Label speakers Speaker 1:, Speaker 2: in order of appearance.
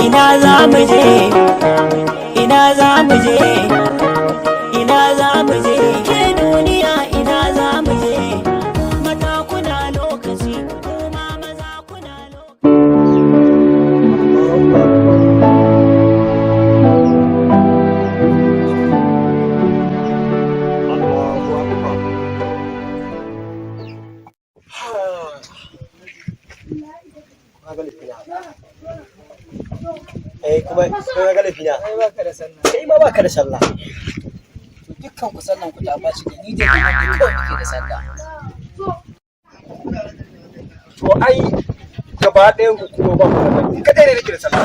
Speaker 1: Ina za mu je? Ina za mu je? Ina za mu je? Ke duniya, ina za mu je? Mata, kuna lokaci, kuma maza, kuna lokaci.
Speaker 2: Allahu Akbar. Ka ga laifina. Eh, kuma ka ga laifina.
Speaker 3: Kai baka da sallah.
Speaker 2: Kai ma baka da sallah.
Speaker 3: To, dukkan ku sallan ku ta baci da ni da liman ne kawai muke da sallah.
Speaker 2: To, ai gaba ɗayan ku kuma ba ku da sallah. Ni kadai ne nake da sallah.